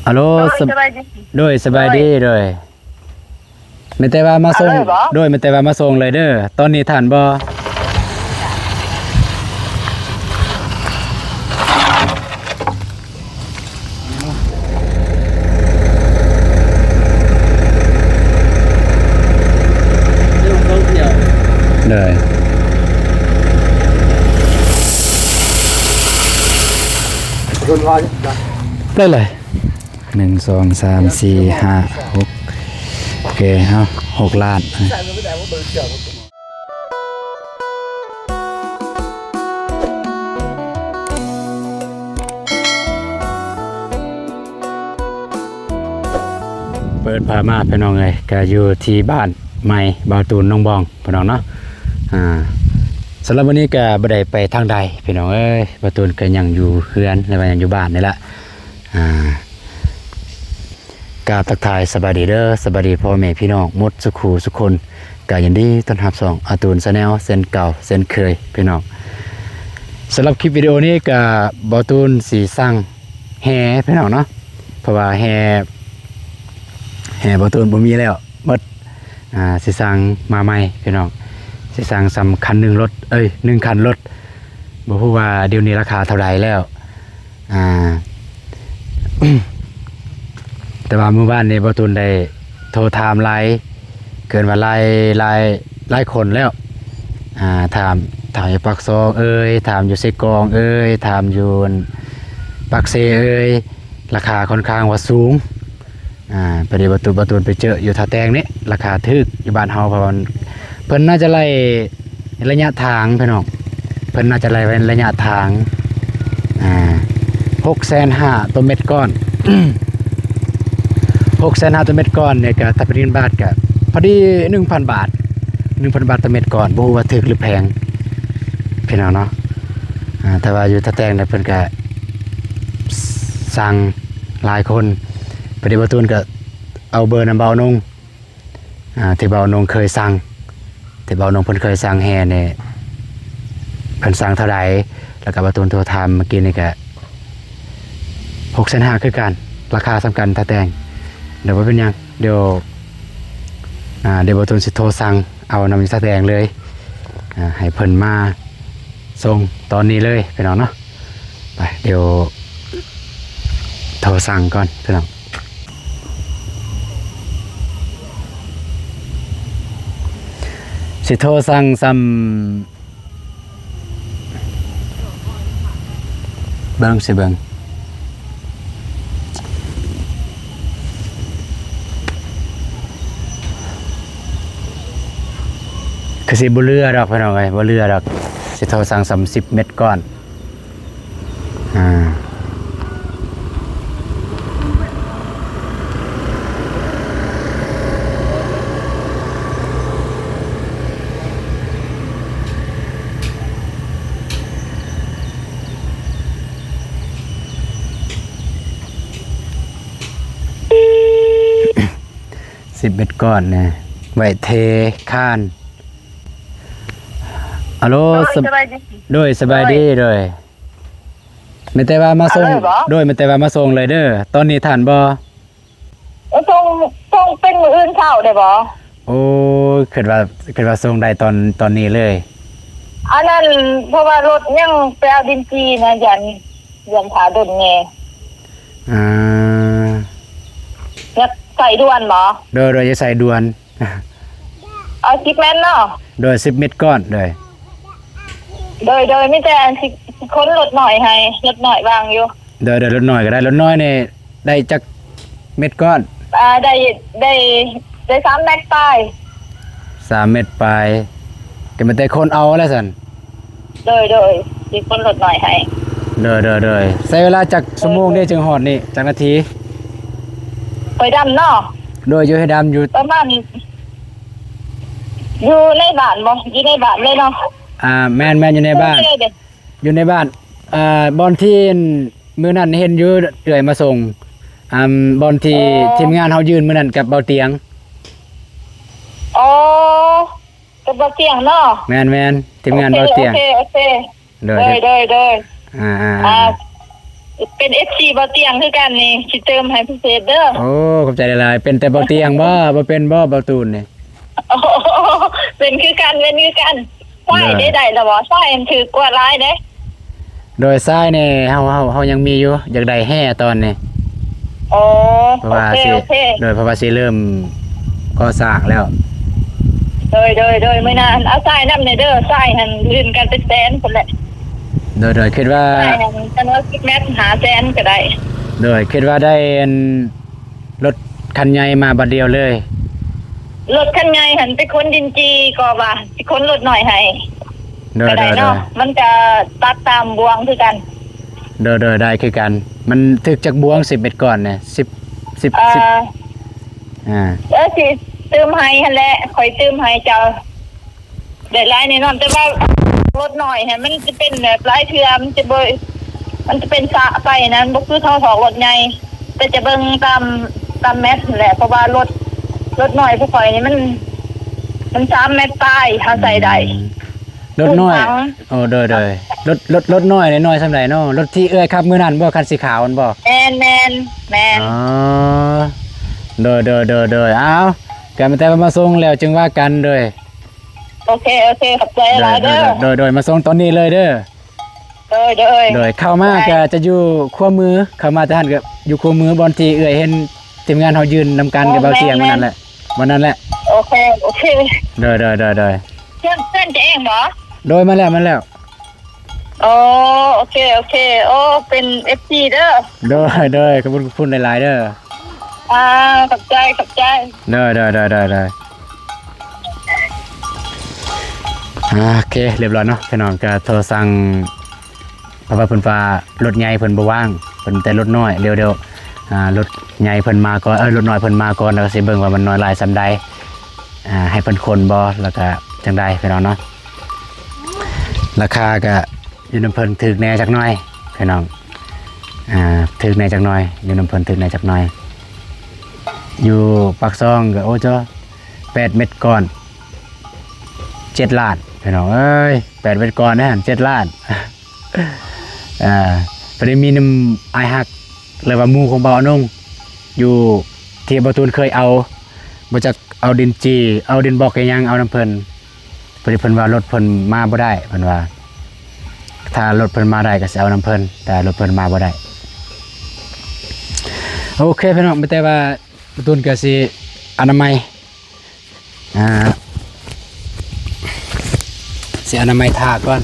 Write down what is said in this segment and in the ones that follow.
ອາໂລ ໂດຍ ສະ- ສະບາຍດີ ໂດຍ ສະບາຍດີ ໂດຍ ໂດຍ ແມ່ນແຕ່ວ່າມາສົ່ງ ເອົາເລີຍບໍ? ໂດຍ ແມ່ນແຕ່ວ່າມາສົ່ງເລີຍເດີ ຕອນນີ້ທັນບໍ່? ໂດຍ ໄດ້ເລີຍ ໜຶ່ງ ສອງ ສາມ ສີ່ ຫ້າ ຫົກ ໂອເຄ ເຮົາ ຫົກລ້ານ. ເປີດພາບມາພີ່ນ້ອງເອີຍ ກະຢູ່ທີ່ບ້ານໃໝ່ບ່າວຕູນໜອງບອງພີ່ນ້ອງເນາະ. ອ່າ ສຳລັບມື້ນີ້ກະບໍ່ໄດ້ໄປທາງໃດພີ່ນ້ອງເອີຍ ບ່າວຕູນກະຍັງຢູ່ເຮືອນ ຫຼືວ່າຍັງຢູ່ບ້ານນີ້ລະ. ອ່າ ກາບທັກທາຍສະບາຍດີເດີ ສະບາຍດີພໍ່ແມ່ພີ່ນ້ອງໝົດສຸຂູສຸຄົນ ກະຍິນດີຕ້ອນຮັບຊ່ອງອາຕູນ Channel ເຊັ່ນເກົ່າເຊັ່ນເຄີຍພີ່ນ້ອງ. ສຳລັບຄລິບວິດີໂອນີ້ກະບ່າວຕູນຊິສັ່ງແຮ່ພີ່ນ້ອງເນາະ ເພາະວ່າແຮ່ ແຮ່ບ່າວຕູນບໍ່ມີແລ້ວໝົດ. ອ່າ ຊິສັ່ງມາໃໝ່ພີ່ນ້ອງ ຊິສັ່ງສ່ຳຄັນໜຶ່ງລົດ ເອີຍ ໜຶ່ງຄັນລົດ ບໍ່ຮູ້ວ່າດຽວນີ້ລາຄາເທົ່າໃດແລ້ວ. ອ່າ ແຕ່ວ່າມື້ວານນີ້ບ່າວຕູນໄດ້ໂທຖາມຫຼາຍ ເກີນວ່າຫຼາຍ ຫຼາຍ ຫຼາຍຄົນແລ້ວ. ອ່າ ຖາມ ຖາມຢູ່ປາກຊ່ອງເອີຍ ຖາມຢູ່ເຊກອງເອີຍ ຖາມຢູ່ປາກເຊເອີຍ ລາຄາຄ່ອນຂ້າງວ່າສູງ. ອ່າ ພໍດີບ່າວຕູນ ບ່າວຕູນໄປເຈີຢູ່ທ່າແຕງນີ້ ລາຄາຖືກຢູ່ບ້ານເຮົາ ເພາະວ່າເພິ່ນໜ້າຈະໄລ່ໄລຍະທາງພີ່ນ້ອງ ເພິ່ນໜ້າຈະໄລ່ໄລຍະທາງ ອ່າ ຫົກແສນຫ້າຕໍ່ເມັດກ້ອນ ຫົກແສນຫ້າຕໍ່ເມັດກ້ອນນີ້ກະ ຖ້າເປັນເງິນບາດກະພໍດີໜຶ່ງພັນບາດ ໜຶ່ງພັນບາດຕໍ່ເມັດກ້ອນ ບໍ່ຮູ້ວ່າຖືກຫຼືແພງພີ່ນ້ອງເນາະ. ອ່າ ແຕ່ວ່າຢູ່ທ່າແຕງນະ ເພິ່ນກະ ສ- ສັ່ງຫຼາຍຄົນ ພໍດີບ່າວຕູນກະເອົາເບີນຳບ່າວນົງ ອ່າ ທີ່ບ່າວນົງເຄີຍສັ່ງ ທີ່ບ່າວນົງເພິ່ນເຄີຍສັ່ງແຮ່ນີ້ ເພິ່ນສັ່ງເທົ່າໃດ ແລ້ວກະບ່າວຕູນໂທຖາມມື້ກີ້ນີ້ກະ ຫົກແສນຫ້າຄືກັນ ລາຄາສ່ຳກັນທ່າແຕງ. ດຽວບໍ່ເປັນຫຍັງ ດຽວ ອ່າ ດຽວບ່າວຕູນຊິໂທສັ່ງເອົານຳທ່າແຕງເລີຍ ອ່າ ໃຫ້ເພິ່ນມາສົ່ງຕອນນີ້ເລີຍພີ່ນ້ອງເນາະ. ໄປ ດຽວໂທສັ່ງກ່ອນພີ່ນ້ອງ ຊິໂທສັ່ງສ່ຳ ເບິ່ງ ຊິເບິ່ງ ຄືຊິບໍ່ເຫຼືອດອກພີ່ນ້ອງເອີຍ ບໍ່ເຫຼືອດອກ ຊິໂທສັ່ງສ່ຳສິບເມັດກ້ອນ. ອ່າ ສິບເມັດກ້ອນນະ ໄວ້ເທຄານ. ອາໂລ ໂດຍ ສະ- ສະບາຍດີ ໂດຍ ສະບາຍດີ ໂດຍ ໂດຍ ແມ່ນແຕ່ວ່າມາສົ່ງ ເອົາເລີຍບໍ? ໂດຍ ແມ່ນແຕ່ວ່າມາສົ່ງເລີຍເດີ ຕອນນີ້ທັນບໍ່? ເອີ ສົ່ງ ສົ່ງເປັນມື້ອື່ນເຊົ້າໄດ້ບໍ່? ໂອ້ຍ ຄິດວ່າ ຄິດວ່າສົ່ງໄດ້ຕອນ ຕອນນີ້ເລີຍ ອັນນັ້ນ ເພາະວ່າລົດຍັງໄປເອົາດິນຈີນນະ ຢ້ານ ຢ້ານຖ້າດົນແດ່ ອ່າ ຢາກໃສ່ດ່ວນບໍ? ໂດຍ ໂດຍ ຢາກໃສ່ດ່ວນ. ເອົາສິບເມັດເນາະ ໂດຍ ສິບເມັດກ້ອນ ໂດຍ ໂດຍ ໂດຍ ມີແຕ່ອັນຊິ ຊິຂົນລົດນ້ອຍໃຫ້ ລົດນ້ອຍວາງຢູ່ ໂດຍ ໂດຍ ລົດນ້ອຍກໍໄດ້ ລົດນ້ອຍນີ້ໄດ້ຈັກເມັດກ້ອນ? ອ່າ ໄດ້ ໄດ້ ໄດ້ສາມເມັດປາຍ ສາມເມັດປາຍ ກໍມີແຕ່ຂົນເອົາແລ້ວຊັ້ນ ໂດຍ ໂດຍ ຊິຂົນລົດນ້ອຍໃຫ້ ໂດຍ ໂດຍ ໂດຍ ໃຊ້ເວລາຈັກຊົ່ວໂມງເດ້ ໂດຍ ຈຶ່ງຮອດນີ້ ຈັກນາທີ? ຫ້ວຍດຳເນາະ ໂດຍ ຢູ່ຫ້ວຍດຳ ຢູ່ປະມານ ຢູ່ໃນບ້ານບໍ່? ຢູ່ໃນບ້ານເລີຍເນາະ ອ່າ ແມ່ນໆ ຢູ່ໃນບ້ານ ໂອເຄເດ້ ຢູ່ໃນບ້ານ ອ່າ ບ່ອນທີ່ມື້ນັ້ນເຫັນຢູ່ເອື້ອຍມາສົ່ງ ອ່າ ບ່ອນທີ່ ອໍ ທີມງານເຮົາຢືນມື້ນັ້ນກັບເບົາຕຽງ ອໍ ກັບເບົາຕຽງເນາະ ແມ່ນໆ ທີມງານເບົາຕຽງ ໂອເຄ ໂອເຄ ໂອເຄ ໂດຍ ໂດຍ ໂດຍ ອ່າໆ ອ່າ ເປັນເອັຟຊີບ່າວຕຽງຄືກັນນີ້ ຊິເຕີມໃຫ້ພິເສດເດີ. ໂອ້ ຂອບໃຈຫຼາຍໆ. ເປັນແຕ່ບ່າວຕຽງບໍ່? ບໍ່ເປັນບໍ່ບ່າວຕູນນີ້? ໂອ້ ເປັນຄືກັນ ເປັນຄືກັນ. ຊາຍເດ້ ໄດ້ແລ້ວບໍ່? ຊາຍມັນຖືກກວ່າຫຼາຍເດ້. ໂດຍ ຊາຍນີ້ເຮົາ ເຮົາ ເຮົາຍັງມີຢູ່ ຢາກໄດ້ແຮ່ຕອນນີ້. ໂອ້ ເພາະວ່າຊິ ໂອເຄ ໂອເຄ ໂດຍ ເພາະວ່າຊິເລີ່ມກໍ່ສ້າງແລ້ວ. ໂດຍ ໂດຍ ໂດຍ ມື້ໜ້າເອົາຊາຍນຳແດ່ເດີ. ຊາຍຫັ້ນລື່ນກັນເປັນແສນພຸ້ນແຫຼະ. ໂດຍ ໂດຍ ຄິດວ່າ ຊາຍຫັ້ນ ຄັນວ່າສິບແມັດ ຫ້າແສນກໍໄດ້. ໂດຍ ຄິດວ່າໄດ້ອັນ ລົດຄັນໃຫຍ່ມາບັດດຽວເລີຍ. ລົດຄັນໃຫຍ່ຫັ້ນໄປຂົນດິນຈີ່ກໍວ່າ ຊິຂົນລົດນ້ອຍໃຫ້. ໂດຍ ກໍໄດ້ເນາະ ໂດຍ ໂດຍ ມັນກະຕັດຕາມບ່ວງຄືກັນ. ໂດຍ ໂດຍ ໄດ້ຄືກັນ. ມັນຖືກຈັກບ່ວງ ສິບເມັດກ້ອນນີ້? ສິບ ສິບ ເອີ ສິບ ອ່າ ເອີ ຊິຕື່ມໃຫ້ຫັ້ນແຫຼະ ຂ້ອຍຕື່ມໃຫ້ເຈົ້າ. ໄດ້ຫຼາຍແນ່ນອນ ແຕ່ວ່າລົດນ້ອຍຫັ້ນ ມັນຈະເປັນແບບຫຼາຍເທື່ອ ມັນຈະບໍ່ ມັນຈະເປັນສະໄປນະ ມັນບໍ່ຄືເຮົາຖອກລົດໃຫຍ່. ແຕ່ຈະເບິ່ງຕາມ ຕາມແມັດຫັ້ນແຫຼະ ເພາະວ່າລົດ ລົດນ້ອຍພວກຂ້ອຍນີ້ມັນ ມັນສາມແມັດປາຍ ເຮົາໃສ່ໄດ້. ອືມ ລົດນ້ອຍ ໂອ້ ໂດຍ ໂດຍ ລົດ ລົດ ລົດນ້ອຍນີ້ນ້ອຍສ່ຳໃດເນາະ? ລົດທີ່ເອື້ອຍຂັບມື້ນັ້ນບໍ່? ຄັນສີຂາວຫັ້ນບໍ່? ແມ່ນ ແມ່ນ ແມ່ນ. ອໍ ໂດຍ ໂດຍ ໂດຍ ໂດຍ ເອົາ ກະແຕ່ວ່າມາສົ່ງແລ້ວຈຶ່ງວ່າກັນ. ໂດຍ ໂອເຄ ໂອເຄ ຂອບໃຈຫຼາຍເດີ. ໂດຍ ໂດຍ ໂດຍ ມາສົ່ງຕອນນີ້ເລີຍເດີ. ໂດຍ ໂດຍ ໂດຍ ເຂົ້າມາກະຈະຢູ່ຂວາມື ເຂົ້າມາແຕ່ຫັ້ນກະຢູ່ຂວາມື ບ່ອນທີ່ເອື້ອຍເຫັນທີມງານເຮົາຢືນນຳກັນກັບບ່າວຕຽງມື້ນັ້ນແຫຼະ ບ່ອນນັ້ນແຫຼະ. ໂອເຄ ໂອເຄ ໂດຍ ໂດຍ ໂດຍ ໂດຍ. ເພື່ອນ ເພື່ອນເຈົ້າເອງບໍ? ໂດຍ ມາແລ້ວ ມາແລ້ວ. ໂອ້ ໂອເຄ ໂອເຄ ໂອ້ ເປັນເອັຟຊີເດີ. ໂດຍ ໂດຍ ຂອບຄຸນ ຂອບຄຸນຫຼາຍໆເດີ. ອ່າ ຂອບໃຈ ຂອບໃຈ. ໂດຍ ໂດຍ ໂດຍ ໂດຍ ໂດຍ. ອ່າ ໂອເຄ ລຽບຮ້ອຍເນາະ ພີ່ນ້ອງ ກະໂທສັ່ງ ເພາະວ່າເພິ່ນວ່າລົດໃຫຍ່ເພິ່ນບໍ່ວ່າງ ເພິ່ນມີແຕ່ລົດນ້ອຍ. ດຽວ ດຽວ ອ່າ ລົດໃຫຍ່ເພິ່ນມາກ່ອນ ເອີ ລົດນ້ອຍເພິ່ນມາກ່ອນ ແລ້ວກະຊິເບິ່ງວ່າມັນນ້ອຍຫຼາຍສ່ຳໃດ ອ່າ ໃຫ້ເພິ່ນຂົນບໍ່ ແລ້ວກະຈັ່ງໃດ ພີ່ນ້ອງເນາະ. ລາຄາກະຢູ່ນຳເພິ່ນຖືກແດ່ຈັກໜ້ອຍ ພີ່ນ້ອງ. ອ່າ ຖືກແດ່ຈັກໜ້ອຍ ຢູ່ນຳເພິ່ນຖືກແດ່ຈັກໜ້ອຍ. ຢູ່ປາກຊ່ອງກໍ ໂອ້ ເຈົ້າ ແປດເມັດກ້ອນ ເຈັດລ້ານ ພີ່ນ້ອງເອີຍ ແປດເມັດກ້ອນເດ້ຫັ້ນ ເຈັດລ້ານ. ອ່າ ພໍດີມີນຳອ້າຍຮັກ ຫຼືວ່າໝູ່ຂອງບ່າວອານົງ ຢູ່ທີ່ບ່າວຕູນເຄີຍເອົາ ບໍ່ຈັກເອົາດິນຈີ່ ເອົາດິນບລັອກອີ່ຫຍັງ ເອົານຳເພິ່ນ. ພໍດີເພິ່ນວ່າລົດເພິ່ນມາບໍ່ໄດ້ ເພິ່ນວ່າ ຖ້າລົດເພິ່ນມາໄດ້ກໍຊິເອົານຳເພິ່ນ ແຕ່ລົດເພິ່ນມາບໍ່ໄດ້. ໂອເຄ ພີ່ນ້ອງ ມີແຕ່ວ່າ ປະຕູນກໍຊິອະນາໄມ ອ່າ ຊິອະນາໄມຖ້າກ່ອນ.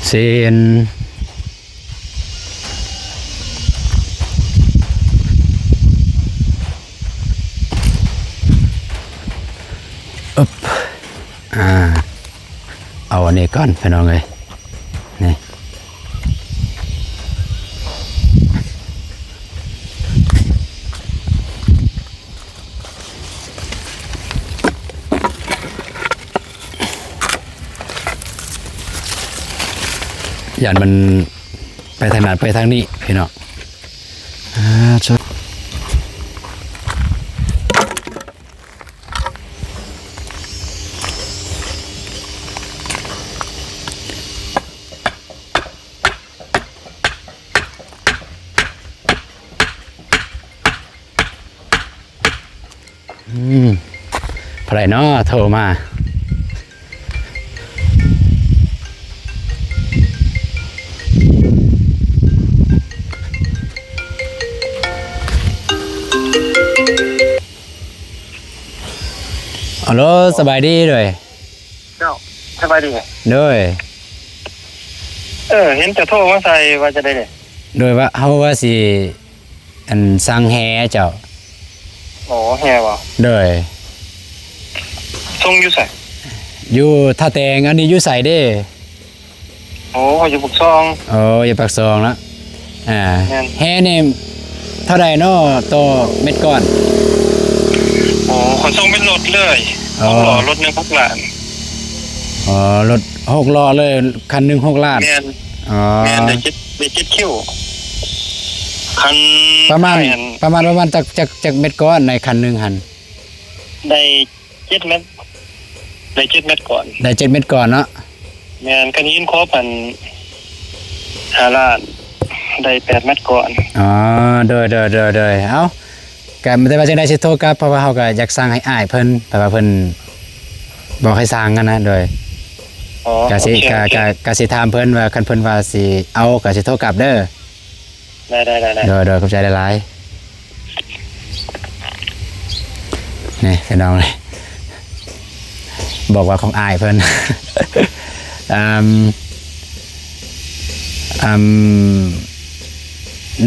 ເຊນ ອຶບ ອ່າ ເອົາອັນນີ້ກ່ອນ ພີ່ນ້ອງເອີຍ ນີ້ ຢ້ານມັນໄປທາງນັ້ນໄປທາງນີ້ ພີ່ນ້ອງ. ອ່າ ຊຸດ ອືມ ໃຜເນາະໂທມາ? ອາໂລ ສະບາຍດີເດີ. ເຈົ້າ ສະບາຍດີ. ໂດຍ. ເອີ ເຫັນເຈົ້າໂທມາໃສ່ວ່າຈັ່ງໃດເດ? ໂດຍ ວ່າເຮົາວ່າຊິ ອັນ ສັ່ງແຮ່ເຈົ້າ. ໂອ້ ແຮ່ບໍ? ໂດຍ. ສົ່ງຢູ່ໃສ? ຢູ່ທ່າແຕງ. ອັນນີ້ຢູ່ໃສເດ? ໂອ້ ຂ້ອຍຢູ່ປາກຊ່ອງ. ໂອ້ ຢູ່ປາກຊ່ອງເນາະ. ອ່າ ແມ່ນ ແຮ່ນີ້ເທົ່າໃດເນາະຕໍ່ເມັດກ້ອນ? ໂອ້ ຂົນສົ່ງເປັນລົດເລີຍ ອໍ ຫົກລໍ້ ລົດໜຶ່ງຫົກລ້ານ. ອໍ ລົດຫົກລໍ້ເລີຍ ຄັນໜຶ່ງຫົກລ້ານ. ແມ່ນ ອໍ ແມ່ນ ໄດ້ເຈັດ ໄດ້ເຈັດຄິວ ຄັນປະມານ ປະມານ ປະມານຈັກ ຈັກ ຈັກເມັດກ້ອນໃນຄັນໜຶ່ງຫັ້ນ? ໄດ້ ເຈັດເມັດ ໄດ້ເຈັດເມັດກ້ອນ ໄດ້ເຈັດເມັດກ້ອນເນາະ. ແມ່ນ ຄັນຫີນຄົບຫັ້ນຫ້າລ້ານ ໄດ້ແປດເມັດກ້ອນ. ອໍ ໂດຍ ໂດຍ ໂດຍ ໂດຍ ເອົ້າ ກະແຕ່ວ່າຈັ່ງໃດຊິໂທກັບ ເພາະວ່າເຮົາກະຢາກສັ່ງໃຫ້ອ້າຍເພິ່ນ ແຕ່ວ່າເພິ່ນບອກໃຫ້ສັ່ງຫັ້ນນະ. ໂດຍ ອໍ ກະຊິ ໂອເຄ ກະ ໂອເຄ ກະ ກະຊິຖາມເພິ່ນວ່າ ຄັນເພິ່ນວ່າຊິເອົາ ກະຊິໂທກັບເດີ. ໄດ້ ໄດ້ ໄດ້ ໄດ້ ໂດຍ ໂດຍ ຂອບໃຈຫຼາຍໆ. ນີ້ພີ່ນ້ອງເອີຍ ບອກວ່າຂອງອ້າຍເພິ່ນ ອາ ອາ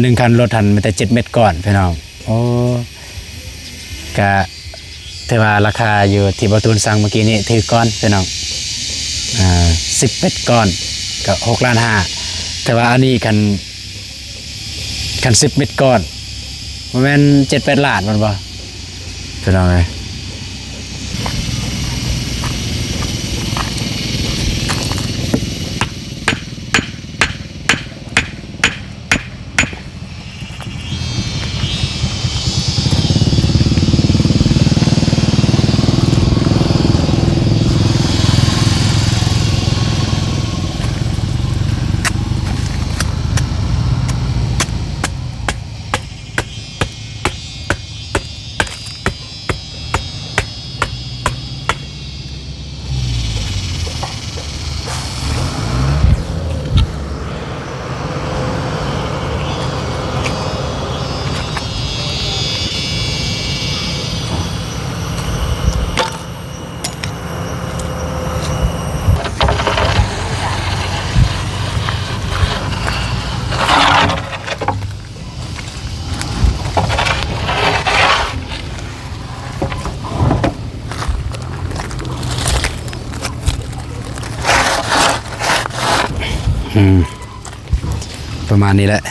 ໜຶ່ງຄັນລົດຫັ້ນມີແຕ່ເຈັດເມັດກ້ອນພີ່ນ້ອງ. ໂອ້ ກະ ຖືວ່າລາຄາຢູ່ທີ່ບ່າວຕູນສັ່ງມື້ກີ້ນີ້ຖືກກ່ອນພີ່ນ້ອງ ອ່າ ສິບເມັດກ້ອນກະຫົກລ້ານຫ້າ. ແຕ່ວ່າອັນນີ້ຄັນ ຄັນສິບເມັດກ້ອນ ບໍ່ແມ່ນເຈັດແປດລ້ານມັນບໍ່ ພີ່ນ້ອງເອີຍ? ອືມ ປະມານນີ້ແຫຼະ.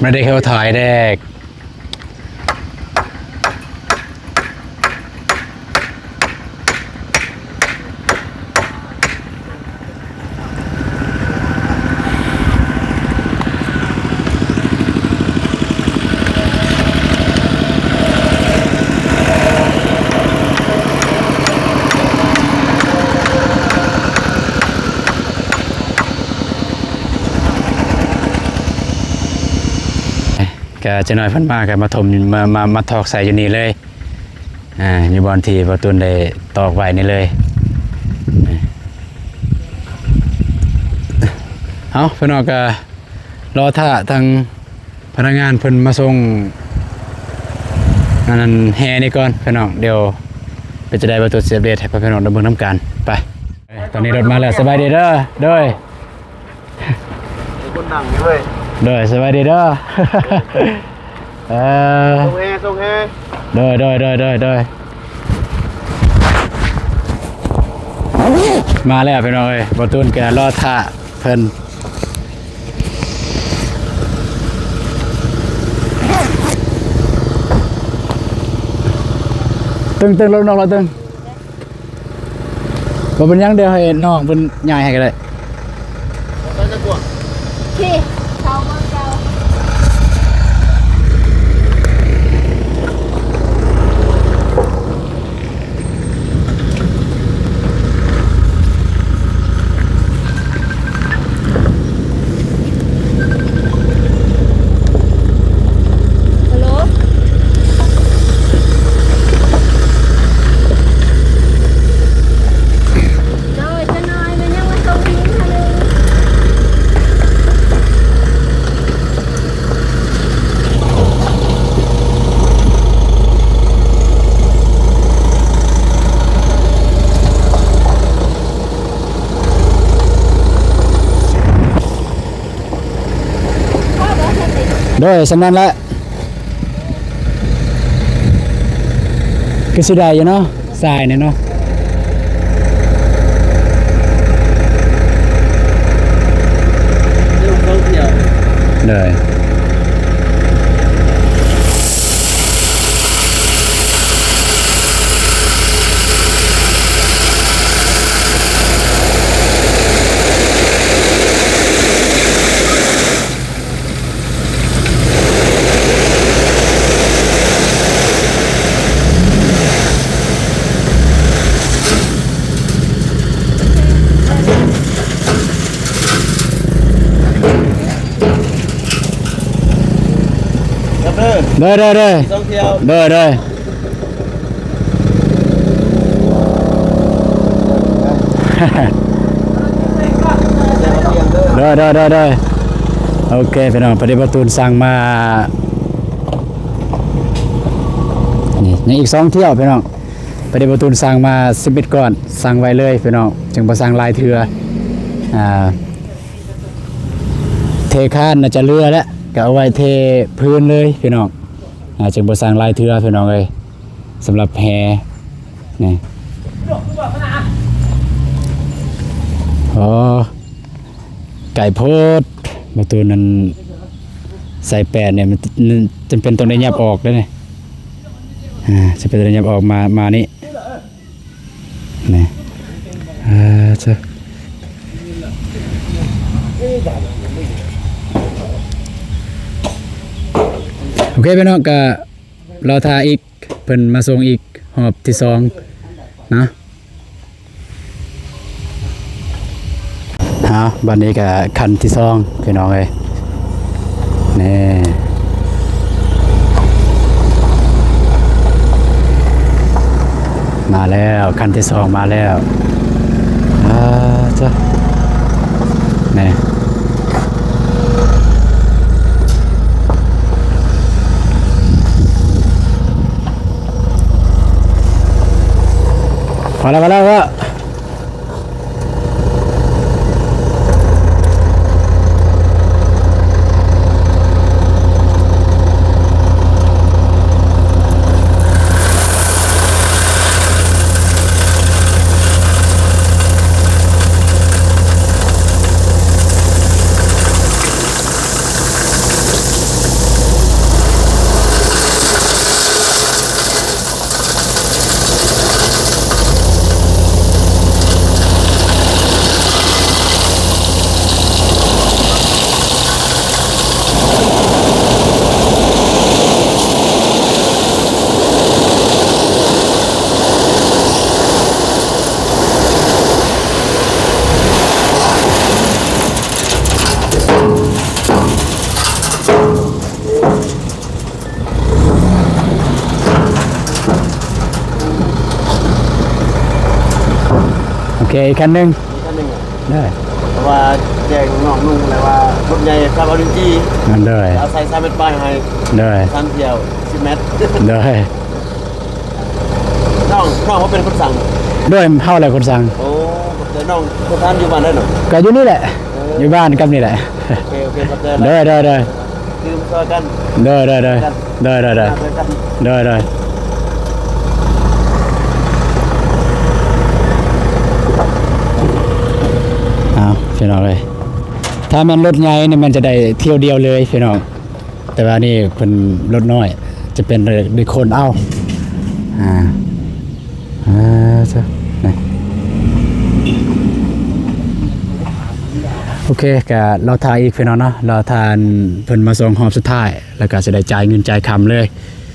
Merdeka Hotel Airdeck. ກໍຈັກໜ້ອຍເພິ່ນມາກໍມາຖົມ ມາ ມາ ມາຖອກໃສ່ຢູ່ນີ້ເລີຍ ອ່າ ຢູ່ບ່ອນທີ່ບ່າວຕຸນໄດ້ຕອກໄວ້ນີ້ເລີຍ. ເອົາ ພີ່ນ້ອງ ກໍລໍຖ້າທາງພະນັກງານເພິ່ນມາສົ່ງອັນນັ້ນແຮ່ນີ້ກ່ອນພີ່ນ້ອງ. ດຽວເປັນຈັ່ງໃດ ບ່າວຕຸນຊິອັບເດດໃຫ້ພໍ່ແມ່ພີ່ນ້ອງໄດ້ເບິ່ງນຳກັນ. ໄປ ຕອນນີ້ລົດມາແລ້ວ. ສະບາຍດີເດີ. ໂດຍ ຄົນນັ່ງຢູ່ເວີຍ. ໂດຍ ສະບາຍດີເດີ. ເອີ ສົ່ງແຮ່ ສົ່ງແຮ່. ໂດຍ ໂດຍ ໂດຍ ໂດຍ ໂດຍ. ມາແລ້ວພີ່ນ້ອງເອີຍ ບ່າວຕຸນກໍລໍຖ້າເພິ່ນ. ຕຶງໆ ລົດອອກແລ້ວຕຶງ. ບໍ່ເປັນຫຍັງ ດຽວໃຫ້ນ້ອງເພິ່ນຍ້າຍໃຫ້ກໍໄດ້. ໂອເຄ ເຂົາມາເຈົ້າ. ໂດຍ ສ່ຳນັ້ນແຫຼະ ຄືຊິໄດ້ຢູ່ເນາະ ສາຍນີ້ເນາະ. ໂດຍ. ໂດຍ ໂດຍ ໂດຍ ສອງທ່ຽວ ໂດຍ ໂດຍ. ໂດຍ ໂດຍ ໂດຍ ໂດຍ. ໂອເຄພີ່ນ້ອງ ພໍດີບ່າວຕຸນສັ່ງມາ ນີ້ຍັງອີກສອງທ່ຽວພີ່ນ້ອງ. ພໍດີບ່າວຕຸນສັ່ງມາສິບເມັດກ້ອນ ສັ່ງໄວ້ເລີຍພີ່ນ້ອງ ຈຶ່ງບໍ່ສັ່ງຫຼາຍເທື່ອ. ອ່າ ເທຄານໜ້າຈະເຫຼືອແລ້ວ ກໍເອົາໄວ້ເທພື້ນເລີຍພີ່ນ້ອງ. ອ່າ ຈຶ່ງບໍ່ສັ່ງຫຼາຍເທື່ອພີ່ນ້ອງເອີຍ ສຳລັບແຮ່ນີ້. ອໍ ໄກໂພດ ປະຕູນັ້ນໃສ່ແປດນີ້ ມັນ ມັນຈຳເປັນຕ້ອງໄດ້ຫຍັບອອກເດ້ນີ້. ອ່າ ຈຳເປັນຕ້ອງໄດ້ຫຍັບອອກມາ ມານີ້ ນີ້ ອ່າ ເຈົ້າ ໂອເຄພີ່ນ້ອງ ກະລໍຖ້າອີກ ເພິ່ນມາສົ່ງອີກຮອບທີສອງເນາະ. ເອົາ ບັດນີ້ກະຄັນທີສອງພີ່ນ້ອງເອີຍ ນີ້ ມາແລ້ວ ຄັນທີສອງມາແລ້ວ. ອ່າ ເຈົ້າ ນີ້ ພໍແລ້ວ ພໍແລ້ວ ພໍແລ້ວ. ໂ ໂອເຄ ອີກຄັນໜຶ່ງ ອີກຄັນໜຶ່ງ ໄດ້ ເພາະວ່າແຈ້ງນ້ອງນຸ່ງແລ້ວວ່າ ລົດໃຫຍ່ຂັບເອົາດິນຈີ່ ນັ້ນເດີ ເອົາໃສ່ສາມແມັດປາຍໃຫ້ ເດີ ສາມທ່ຽວ ສິບແມັດ ເດີ ນ້ອງ ນ້ອງເຮົາເປັນຄົນສັ່ງ ໂດຍ ເຮົາແຫຼະຄົນສັ່ງ ໂອ້ ແຕ່ນ້ອງສະຖານຢູ່ບ້ານໃດເນາະ? ກໍຢູ່ນີ້ແຫຼະ ເອີ ຢູ່ບ້ານກັບນີ້ແຫຼະ ໂອເຄ ໂອເຄ ຂອບໃຈຫຼາຍ ໂດຍ ໂດຍ ໂດຍ ຕື່ມຊ່ອຍກັນ ໂດຍ ໂດຍ ໂດຍ ມາຊ່ອຍກັນ ໂດຍ ໂດຍ ໂດຍ ໂດຍ ໂດຍ ອ້າວ ພີ່ນ້ອງເອີຍ ຖ້າແມ່ນລົດໃຫຍ່ນີ້ແມ່ນຈະໄດ້ທ່ຽວດຽວເລີຍພີ່ນ້ອງ ແຕ່ວ່ານີ້ເພິ່ນລົດນ້ອຍ ຈະເປັນໂດຍຄົນເອົາ ອ່າ ອ່າ ຊະ ນີ້ ໂອເຄ ກະລໍຖ້າອີກພີ່ນ້ອງເນາະ ລໍຖ້າເພິ່ນມາສົ່ງຮອບສຸດທ້າຍ ແລ້ວກະຊິໄດ້ຈ່າຍເງິນຈ່າຍຄຳເລີຍ.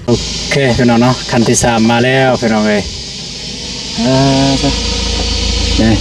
ໂອເຄພີ່ນ້ອງເນາະ ຄັນທີສາມມາແລ້ວພີ່ນ້ອງເອີຍ ເອີ ຊະ ນີ້.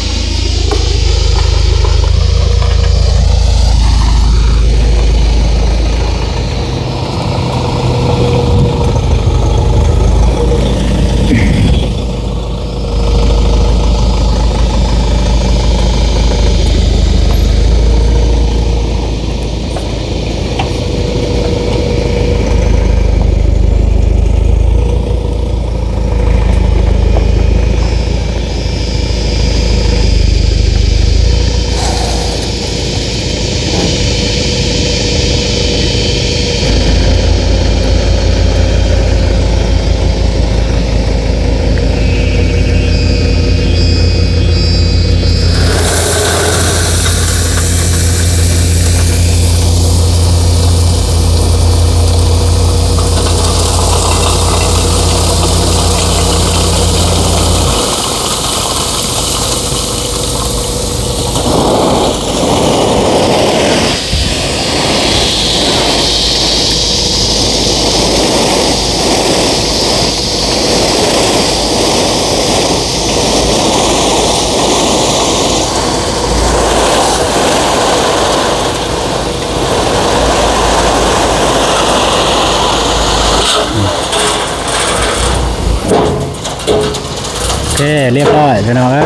ໂອເຄ ລຽບຮ້ອຍພີ່ນ້ອງເອີ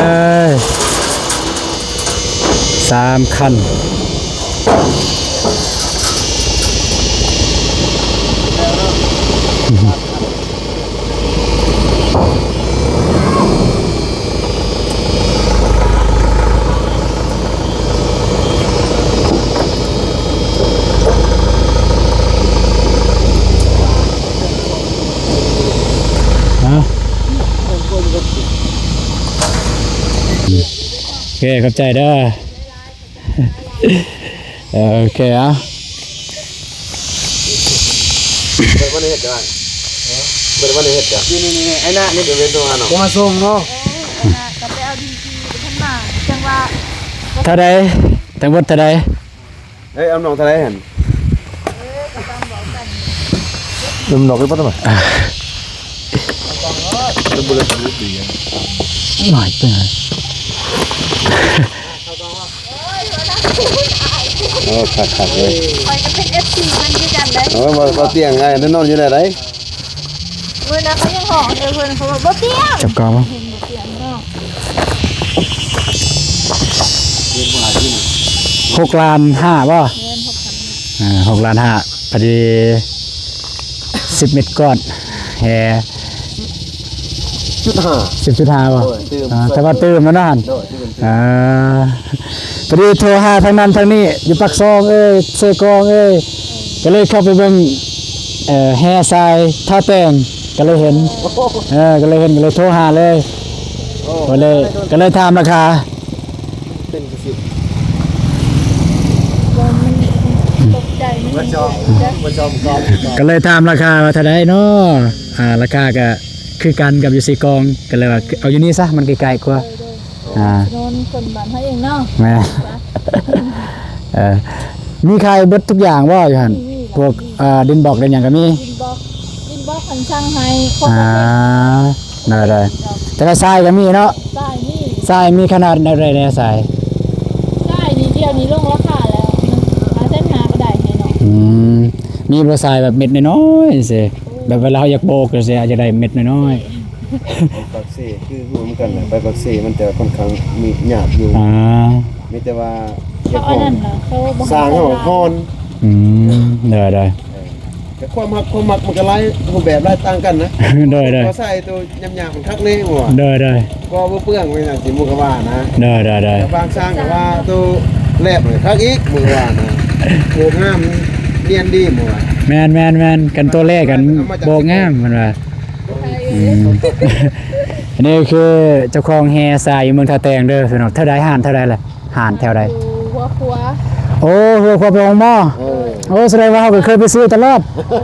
ຍ ສາມຄັນ. ໂອເຄ ຂອບໃຈເດີ. ເອີ ໂອເຄ ເອົາ ບໍ່ໄດ້ເຮັດຫຍັງ ບໍ່ໄດ້ເຮັດຫຍັງ ນີ້ໆໆ ໄອ້ນະນີ້ ເປັນເວນໂທຫາເນາະ ບໍ່ມາສົ່ງເນາະ ເອີ ໄອ້ນະກໍໄປເອົາດິນຈີ່ເພິ່ນມາ ຈັ່ງວ່າ ເທົ່າໃດ? ທັງໝົດເທົ່າໃດ? ເອີ ເອົານ້ອງເທົ່າໃດຫັ້ນ? ເອີ ກໍຕ້ອງບອກກັນ ເອີ ນ້ອງກໍບໍ່ຕ້ອງ ນ້ອຍເກີນ. ໂອ້ ຄັກໆເລີຍ ຂ້ອຍກໍເປັນເອັຟຊີເພິ່ນຄືກັນເດ້ ໂອ້ ບໍ່ ບໍ່ຕຽງ ອ້າຍນອນຢູ່ໃນໃດ? ເອີ ນະ ເຂົາຍັງຮ້ອງເດີ ເພິ່ນ ເຂົາວ່າບໍ່ຕຽງ ຈັບກອງບໍ່? ເຫັນບໍ່ຕຽງເນາະ ຫົກລ້ານຫ້າບໍ່? ແມ່ນ ຫົກລ້ານຫ້າ ອ່າ ຫົກລ້ານຫ້າ ພໍດີ ສິບເມັດກ້ອນ ແຮ່ ສິບຈຸດຫ້າ ສິບຈຸດຫ້າບໍ່? ໂດຍ ຕື່ມ ອ່າ ແຕ່ວ່າຕື່ມແລ້ວເນາະຫັ້ນ ໂດຍ ຕື່ມ ອ່າ ພໍດີໂທຫາທາງນັ້ນທາງນີ້ ຢູ່ປາກຊ່ອງເອີຍ ເຊກອງເອີຍ ກໍເລີຍເຂົ້າໄປເບິ່ງ ເອີ ແຮ່ຊາຍທາແຕ່ງ ກໍເລີຍເຫັນ ໂອ້ ເອີ ກໍເລີຍເຫັນ ກໍເລີຍໂທຫາເລີຍ ໂອ້ ກໍເລີຍ ກໍເລີຍຖາມລາຄາ ເປັນກະສິບ ກໍມັນຕົກໃຈ ມັນ ມັນຊອມ ມັນຊອມກອງ ກໍເລີຍຖາມລາຄາວ່າເທົ່າໃດເນາະ ອ່າ ລາຄາກໍຄືກັນກັບຢູ່ເຊກອງ ກໍເລີຍວ່າເອົາຢູ່ນີ້ຊະ ມັນໃກ້ໆກວ່າ ໂດຍ ອ່າ ຖະໜົນຄົນບ້ານເຮົາເອງເນາະ ແມ່ນ ເອີ ມີຂາຍເບິດທຸກຢ່າງບໍ່ຢູ່ຫັ້ນ? ມີ ມີ ພວກ ມີ ເອີ ດິນບລັອກ ດິນຫຍັງກໍມີ ດິນບລັອກ ດິນບລັອກ ຄັນສັ່ງໃຫ້ ຄົນ ອ່າ ເລັກ ໄດ້ໆ ແຕ່ວ່າຊາຍກໍມີເນາະ ຊາຍມີ ຊາຍມີຂະໜາດແນວໃດແດ່ຊາຍ? ຊາຍນີ້ດຽວນີ້ລົງລາຄາແລ້ວ ຫ້າແສນຫ້າກໍໄດ້ແນ່ນອນ ອືມ ມີບໍ່ຊາຍແບບເມັດນ້ອຍໆ ຈັ່ງຊີ້ ແບບເວລາເຮົາຢາກໂບກຈັ່ງຊີ້ ອາດຈະໄດ້ເມັດນ້ອຍໆ ປາກເຊ ຄືຢູ່ນຳ ກັນນະ ໄປປາກເຊມັນຈະຄ່ອນຂ້າງມີຍາກຢູ່ ອ່າ ມີແຕ່ວ່າ ເຂົາອັນນັ້ນນະ ເຂົາບໍ່ໃຫ້ ສ້າງເຮົາຮ້ອນ ອືມ ໄດ້ໆ ເອີ ແຕ່ຄວາມຮັກ ຄວາມມັກມັນກໍຫຼາຍຮູບແບບຫຼາຍຕ່າງກັນນະ ໂດຍໆ ກໍໃສ່ໂຕຫຍາບໆມັນຄັກແນ່ບໍ່ວ່າ ໂດຍໆ ກໍບໍ່ເປືອງໄວ້ນະ ຊິໝູ່ກໍວ່ານະ ໂດຍໆ ແຕ່ບາງຊ່າງກໍວ່າໂຕແລບມັນຄັກອີກ ໝູ່ກໍວ່ານະ ໂອ້ ງາມນຽນດີໝູ່ວ່າ ແມ່ນໆໆ ກັນໂຕແລກກັນບໍ່ງາມເພິ່ນວ່າ ອືມ ອັນນີ້ຄືເຈົ້າຂອງແຮ່ຊາຍຢູ່ເມືອງທ່າແຕງເດີພີ່ນ້ອງ ເທົ່າໃດ ຮ້ານເທົ່າໃດລະ ຮ້ານແຖວໃດ ຢູ່ຫົວຂົວ ໂອ້ ຫົວຂົວໄປໂຮງໝໍ ເອີ ໂອ້ ສະແດງວ່າເຮົາກໍເຄີຍໄປຊື້ຕະຫຼອດ ເອີ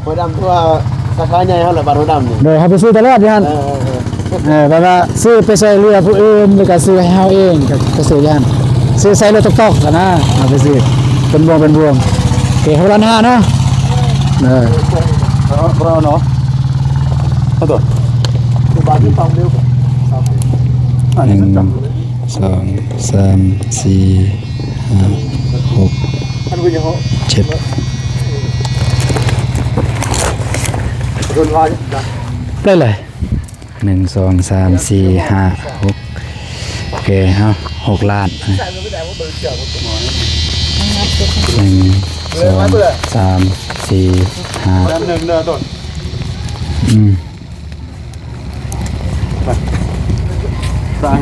ຫົວດຳ ຄືວ່າສາຂາໃຫຍ່ເຮົາແຫຼະ ບ້ານຫົວດຳນີ້ ໂດຍ ເຮົາໄປຊື້ຕະຫຼອດຢູ່ຫັ້ນ ເອີ ເອີ ເອີ ເອີ ແບບວ່າຊື້ໄປຊ່ວຍເຫຼືອຜູ້ອື່ນ ແລ້ວກໍຊື້ໃຫ້ເຮົາເອງ ກໍໄປຊື້ຢູ່ຫັ້ນ ຊື້ໃສ່ລົດຕອກໆຫັ້ນນະ ເອົາໄປຊື້ເປັນບ່ວງເປັນບ່ວງ ເກຫົກລ້ານຫ້າເນາະ ເອີ ເອົາເນາະ ເອົາຕົວ ອັນນີ້ ໜຶ່ງ ສອງ ສາມ ສີ່ ຫ້າ ຫົກ ເຈັດ ໄດ້ເລີຍ ໜຶ່ງ ສອງ ສາມ ສີ່ ຫ້າ ຫົກ ໂອເຄ ເອົາ ຫົກລ້ານ ໜຶ່ງ ສອງ ສາມ ສີ່ ຫ້າ ອືມ ສາ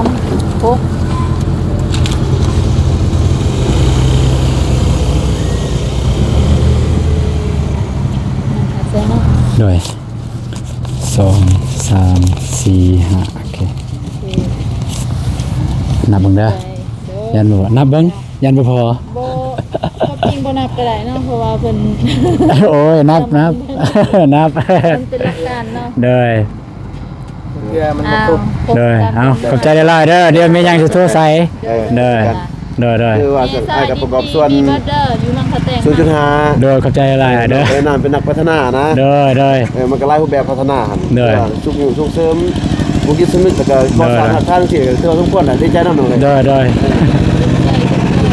ມ ຫົກ ໂດຍ ສອງ ສາມ ສີ່ ຫ້າ ໂອເຄ ໂອເຄ ນັບເບິ່ງເດີ ໄປ ໂດຍ ຢ້ານບໍ່ ນັບເບິ່ງ ຍັງບໍ່ພໍ ບໍ່ ຄວາມຈິງບໍ່ນັບກໍໄດ້ເນາະ ເພາະວ່າເພິ່ນ ໂອ້ຍ ນັບ ນັບ ນັບ ມັນເປັນຫຼັກການເນາະ ໂດຍ ເພື່ອມັນບໍ່ຄົບ ໂດຍ ເອົາ ຂອບໃຈຫຼາຍໆເດີ ດຽວມີຫຍັງຊິໂທໃສ່ ເອີ ໂດຍ ໂດຍໆ ຄືວ່າອ້າຍກໍປະກອບສ່ວນ ຢູ່ນຳຂະແຕງ ສູນຈຸດຫ້າ ໂດຍ ຂອບໃຈຫຼາຍໆເດີ ເອີ ນຳເປັນນັກພັດທະນານະ ໂດຍໆ ເອີ ມັນກໍຫຼາຍຮູບແບບພັດທະນາຫັ້ນ ໂດຍ ຊ່ວຍຊຸກຍູ້ສົ່ງເສີມ ບຸກຈິດສຳນຶກ ແລ້ວກໍກໍ່ສ້າງ ໂດຍ ຮາກຖານຈັ່ງຊີ້ ຖືວ່າສົມຄວນແຫຼະ ດີໃຈນຳນ້ອງເລີຍ ໂດຍໆ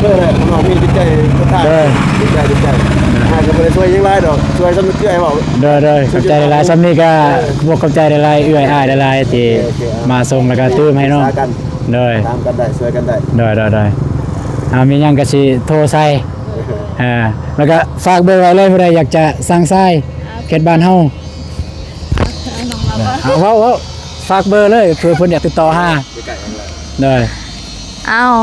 ເອີ ເອີ ແຫຼະ ນ້ອງມີຈິດໃຈສະຫລັດ ໂດຍ ດີໃຈ ດີໃຈ ອ້າຍກໍບໍ່ໄດ້ຊ່ວຍຫຍັງຫຼາຍດອກ ຊ່ວຍສ່ຳເອື້ອຍເວົ້າ ໂດຍໆ ຂອບໃຈຫຼາຍໆ ສ່ຳນີ້ກໍ ເອີ ຂອບໃຈຫຼາຍໆ ເອື້ອຍອ້າຍຫຼາຍໆ ທີ່ ໂອເຄ ໂອເຄ ມາສົ່ງ ແລ້ວກໍຕື່ມໃຫ້ນ້ອງ ໂດຍ ຕາມກັນໄດ້ ຊ່ວຍກັນໄດ້ ໂດຍໆ ເອົາ ມີຫຍັງກໍຊິໂທໃສ່ ເອີ ແລ້ວກໍຝາກເບີໄວ້ເລີຍ ຜູ້ໃດຢາກຈະສັ່ງຊາຍ ເຂດບ້ານເຮົາ ເອົາ ເວົ້າ ເວົ້າ ຝາກເບີເລີຍ ເພື່ອເພິ່ນຢາກຕິດຕໍ່ຫາ ໂດຍ ເອົາ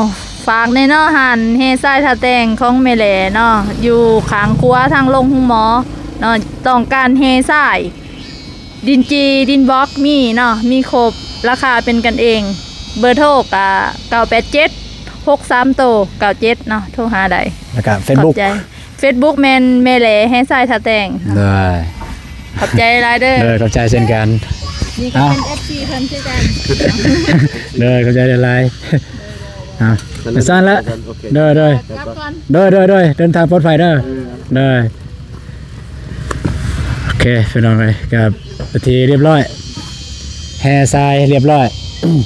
ຝາກແດ່ເນາະ ຮ້ານແຮ່ຊາຍທ່າແຕງຂອງແມ່ແຫຼເນາະ ຢູ່ຂ້າງຂົວທາງລົງໂຮງໝໍເນາະ ຕ້ອງການແຮ່ຊາຍ ດິນຈີ່ ດິນບລັອກ ມີເນາະ ມີຄົບ ລາຄາເປັນກັນເອງ ເບີໂທກະ ເກົ້າແປດເຈັດ ຫົກສາມໂຕ ເກົ້າເຈັດເນາະ ໂທຫາໄດ້ ແລ້ວກະເຟສບຸກ ຂອບໃຈ ເຟສບຸກແມ່ນແມ່ແຫຼແຮ່ຊາຍທ່າແຕງ ໂດຍ ຂອບໃຈຫຼາຍເດີ ໂດຍ ຂອບໃຈເຊັ່ນກັນ ນີ້ກໍເປັນ ເອີ ເອັຟຊີ ເພິ່ນຄືກັນ ໂດຍ ຂອບໃຈຫຼາຍໆ ເອົາ ໄປຊັ້ນລະ ໂອເຄ ໂດຍໆ ກັບກ່ອນ ໂດຍໆ ເດີນທາງປອດໄພເດີ ໂດຍ ໂອເຄ ພີ່ນ້ອງເອີຍ ກໍເປັນທີ່ຮຽບຮ້ອຍ ແຮ່ຊາຍຮຽບຮ້ອຍ ອືມ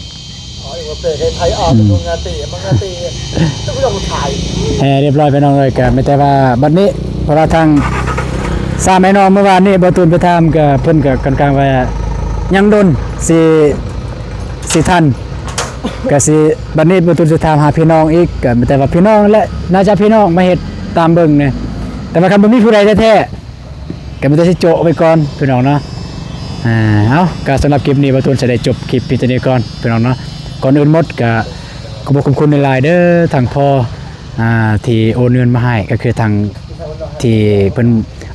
ແຮ່ຮຽບຮ້ອຍ ພີ່ນ້ອງເອີຍ ກໍມີແຕ່ວ່າບັດນີ້ ເພາະວ່າທາງສາມອ້າຍນ້ອງ ມື້ວານນີ້ບໍ່ຕູນໄປຖາມ ກໍເພິ່ນກໍຄ່ອນຂ້າງວ່າຍັງດົນ ຊິ ຊິທັນ ກະຊິ ບັດນີ້ບໍ່ຕູນຊິຖາມຫາພີ່ນ້ອງອີກ ກະມີແຕ່ວ່າພີ່ນ້ອງແຫຼະ ໜ້າຈະພີ່ນ້ອງມາເຮັດຕາມເບິ່ງນີ້ ແຕ່ວ່າຄັນບໍ່ມີຜູ້ໃດແທ້ໆ ກະມີແຕ່ຊິໂຈະໄວ້ກ່ອນພີ່ນ້ອງເນາະ ອ່າ ເອົາ ກະສຳລັບຄລິບນີ້ບໍ່ຕູນຊິໄດ້ຈົບຄລິບພຽງເທົ່ານີ້ກ່ອນພີ່ນ້ອງເນາະ ກ່ອນອື່ນໝົດກະຂອບຄຸນຫຼາຍໆເດີ ທາງພໍ່ ອ່າ ທີ່ໂອນເງິນມາໃຫ້ ກໍຄືທາງທີ່ເພິ່ນ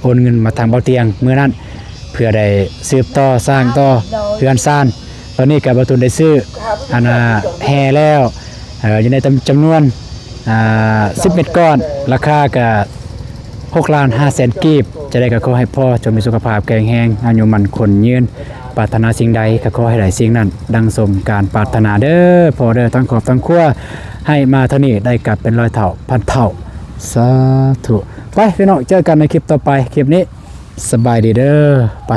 ໂອນເງິນມາທາງເບົາຕຽງມື້ນັ້ນ ເພື່ອໄດ້ສືບຕໍ່ສ້າງຕໍ່ເຮືອນຊານ ຕອນນີ້ກໍບ່າວຕຸນໄດ້ຊື້ອັນນ່າແຮ່ແລ້ວ ເອີ ຢູ່ໃນຈຳນວນ ອ່າ ສິບເມັດກ້ອນ ລາຄາກໍ ຫົກລ້ານຫ້າແສນກີບ. ຈະໄດ້ກໍຂໍໃຫ້ພໍ່ຈົ່ງມີສຸຂະພາບແຂງແຮງ ອາຍຸໝັ້ນຂວັນຍືນ, ປາດຖະໜາສິ່ງໃດກໍຂໍໃຫ້ໄດ້ສິ່ງນັ້ນ ດັ່ງສົມການປາດຖະໜາເດີ້ພໍ່ເດີ້ ທັງຄອບທັງຄົວ ໃຫ້ມາເທົ່ານີ້ໄດ້ກັບເປັນຮ້ອຍເທົ່າພັນເທົ່າ. ສາທຸ. ໄປພີ່ນ້ອງ ເຈີກັນໃນຄລິບຕໍ່ໄປ. ຄລິບນີ້ສະບາຍດີເດີ້. ໄປ.